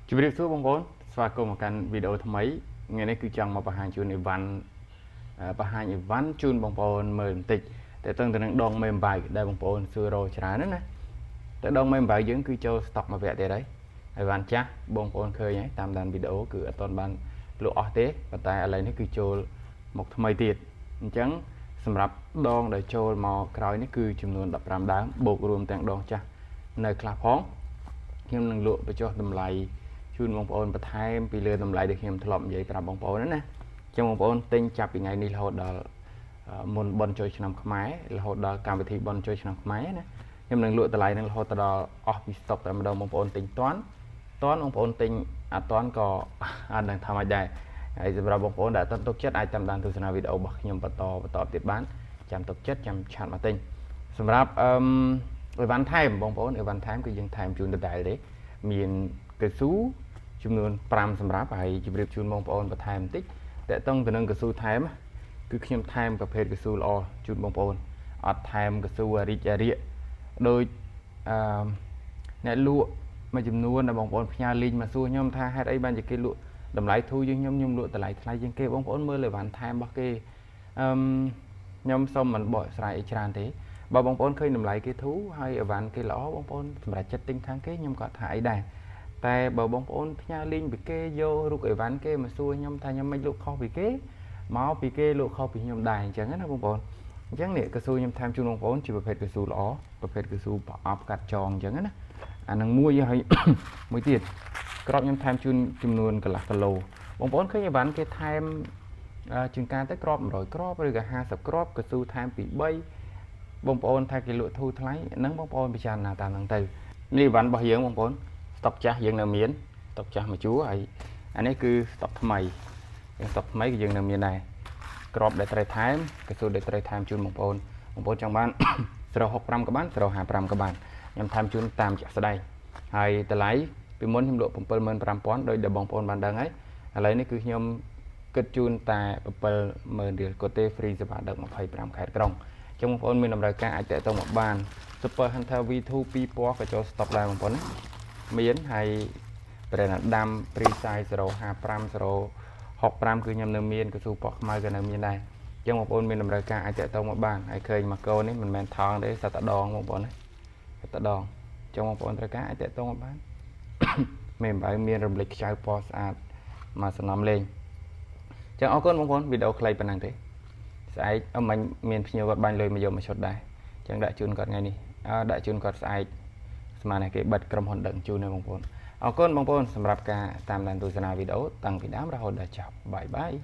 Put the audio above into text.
ជម្រាបសួរបងប្អូនស្វាគមន៍មកកាន់វីដេអូថ្មីថ្ងៃនេះគឺចង់មកបង្ហាញជូនអីវ៉ាន់បង្ហាញអីវ៉ាន់ជូនបងប្អូនមើលបន្តិចតើតឹងទៅនឹងដងមេអំបៅដែលបងប្អូនសួររកច្រើនណាស់ណាតែដងមេអំបៅយើងគឺចូលស្តុកមួយវគ្គទៀតហើយអីវ៉ាន់ចាស់បងប្អូនឃើញហើយតាមដានវីដេអូគឺអត់ទាន់បានលក់អស់ទេប៉ុន្តែឥឡូវនេះគឺចូលមកថ្មីទៀតអញ្ចឹងសម្រាប់ដងដែលចូលមកក្រោយនេះគឺចំនួន15ដើមបូករួមទាំងដងចាស់នៅខ្លះផងខ្ញុំនឹងលក់បញ្ចុះតម្លៃជូនបងប្អូនបន្ថែមពីលើតម្លៃដែលខ្ញុំធ្លាប់និយាយប្រាប់បងប្អូនណាអញ្ចឹងបងប្អូនទិញចាប់ពីថ្ងៃនេះរហូតដល់មុនបុណ្យចូលឆ្នាំខ្មែររហូតដល់កម្មវិធីបុណ្យចូលឆ្នាំខ្មែរណាខ្ញុំនឹងលក់តម្លៃនឹងរហូតដល់អស់ពីស្តុកតែម្ដងបងប្អូនទិញតាន់តាន់បងប្អូនទិញអត់តាន់ក៏អត់ដឹងថាម៉េចដែរហើយសម្រាប់បងប្អូនដែលអត់ទាន់ទុកចិត្តអាចតាមដានទស្សនាវីដេអូរបស់ខ្ញុំបន្តបន្តទៀតបានចាំទុកចិត្តចាំ chat មកទិញសម្រាប់អឺអីវ៉ាន់ថែមបងប្អូនអីវ៉ាន់ថែមគឺយើងថែមជូនដដែលទេមានកៅស៊ូចំនួន5សម្រាប់ហើយជម្រាបជូនបងប្អូនបន្ថែមបន្តិចតកតឹងទៅនឹងកៅស៊ូថែមគឺខ្ញុំថែមប្រភេទកៅស៊ូល្អជូនបងប្អូនអត់ថែមកៅស៊ូអារិចអារិកដូចអឺអ្នកលក់មួយចំនួនដែលបងប្អូនផ្ញើលីងមកសួរខ្ញុំថាហេតុអីបានជាគេលក់តម្លៃធូរជាងខ្ញុំខ្ញុំលក់តម្លៃថ្លៃជាងគេបងប្អូនមើលអីវ៉ាន់ថែមរបស់គេអឺខ្ញុំសូមមិនបកស្រាយអីច្រើនទេបើបងប្អូនឃើញតម្លៃគេធូរហើយអីវ៉ាន់គេល្អបងប្អូនសម្រាប់ចិត្តទិញខាងគេខ្ញុំក៏ថាអីដែរតែបើបងប្អូនផ្ញើលីងពីគេយករូបអីវ៉ាន់គេមកសួរខ្ញុំថាខ្ញុំមិនលក់ខុសពីគេមកពីគេលក់ខុសពីខ្ញុំដែរអញ្ចឹងណាបងប្អូនអញ្ចឹងនេះកៅស៊ូខ្ញុំថែមជូនបងប្អូនជាប្រភេទកៅស៊ូល្អប្រភេទកៅស៊ូប្រអប់កាត់ចងអញ្ចឹងណាអានឹងមួយហើយ មួយទៀតក្របខ្ញុំថែមជូនចំនួនកន្លះគីឡូបងប្អូនឃើញអីវ៉ាន់គេថែមជាងការទៅក្រប100ក្របឬក៏50ក្របកៅស៊ូថែមពី3បងប្អូនថាគេលក់ធូរថ្លៃហ្នឹងបងប្អូនពិចារណាតាមហ្នឹងទៅនេះអីវ៉ាន់របស់យើងបងប្អូនស្តុកចាស់យើងនៅមានស្តុកចាស់មួយជួរហើយអានេះគឺស្តុកថ្មីយើងស្តុកថ្មីគឺយើងនៅមានដែរក្របដែលត្រូវថែមកៅស៊ូដែលត្រូវថែមជូនបងប្អូនបងប្អូនចង់បាន 065ក៏បាន055ក៏បានខ្ញុំថែមជូនតាមជាក់ស្ដែងហើយតម្លៃពីមុនខ្ញុំលក់75000ដោយដែលបងប្អូនបានដឹងហើយឥឡូវនេះគឺខ្ញុំគិតជូនតែ70000រៀលគាត់ទេ free សេវាដឹក25ខេត្តក្រុងអញ្ចឹងបងប្អូនមានតម្រូវការអាចតាក់ទងមកបាន Super Hunter V2 2ពណ៌ក៏ចូល stock ដែរបងប្អូនណាមានហើយ brand ដាំ free size 055 065គឺខ្ញុំនៅមានកៅស៊ូពណ៌ខ្មៅក៏នៅមានដែរអញ្ចឹងបងប្អូនមានតម្រូវការអាចតាក់ទងមកបានហើយឃើញមកកូននេះមិនមែនថងទេសត្វតដងបងប្អូនណាសត្វតដងអញ្ចឹងបងប្អូនត្រូវការអាចតាក់ទងមកបាន មេអំបៅមានរំលេចខ្ចៅពណ៌ស្អាតមកសំណំលេងអញ្ចឹងអរគុណបងប្អូនវីដេអូខ្លីប៉ុណ្ណឹងទេស្អែកអមិញមានភ្ញៀវគាត់បាញ់លុយមកយកមួយឈុតដែរអញ្ចឹងដាក់ជូនគាត់ថ្ងៃនេះអើដាក់ជូនគាត់ស្អែកស្មានតែគេបិទក្រុមហ៊ុនដឹកជូនទេបងប្អូនអរគុណបងប្អូនសម្រាប់ការតាមដានទស្សនាវីដេអូតាំងពីដើមរហូតដល់ចប់bye bye.